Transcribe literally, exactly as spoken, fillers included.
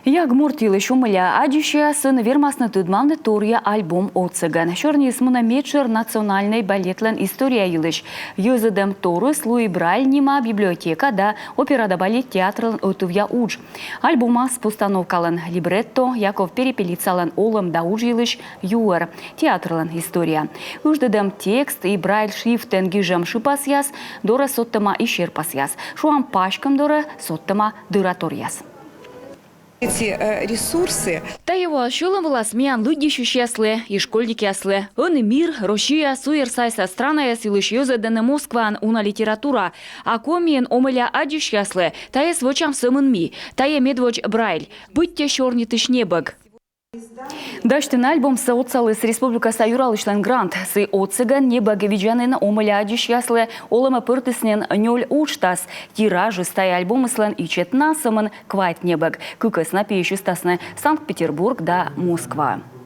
Ягмурт йылысь омӧля аддзысьясын вермасны тӧдмавны торъя альбом отсӧгӧн. Сёрниыс мунӧ медшӧр национальнӧй балетлӧн история йылысь. Йӧзӧдӧм торйыс лои Брайль нима библиотека да опера да балет театрлӧн ӧтувъя удж. Альбомас постановкалӧн либретто, Яков Перепелицалӧн олӧм да удж йылысь юӧр, театрлӧн история. Ыждӧдӧм текст и Брайль шрифтӧн гижӧм шыпасъяс дорӧ содтӧма и серпасъяс. Шуам, паськӧм дорӧ содтӧма дыра торъяс. Эти э, ресурсы. Тайӧ воас сьӧлӧм вылас миян лыддьысьысьяслы и школьникъяслы. Ӧні мир, Россия, суйӧр сайса странаяс йылысь йӧзӧдӧны Москваын уна литература. А Комиын омӧля аддзысьяслы тайӧс вӧчам сӧмын ми. Тайӧ медводз Брайль, быттьӧ сёрнитысь небӧг. Дасьтыны альбомсӧ отсаліс республикаса юралысьлӧн грант. Сы отсӧгӧн небӧг видзанін омӧля аддзысьяслы олӧмӧ пӧртісны нёль уджтас. Тиражыс тайӧ альбомыслӧн ичӧт на, сӧмын квайт небӧг. Кыкӧс на пиысь ыстасны Санкт-Петербург да Москва.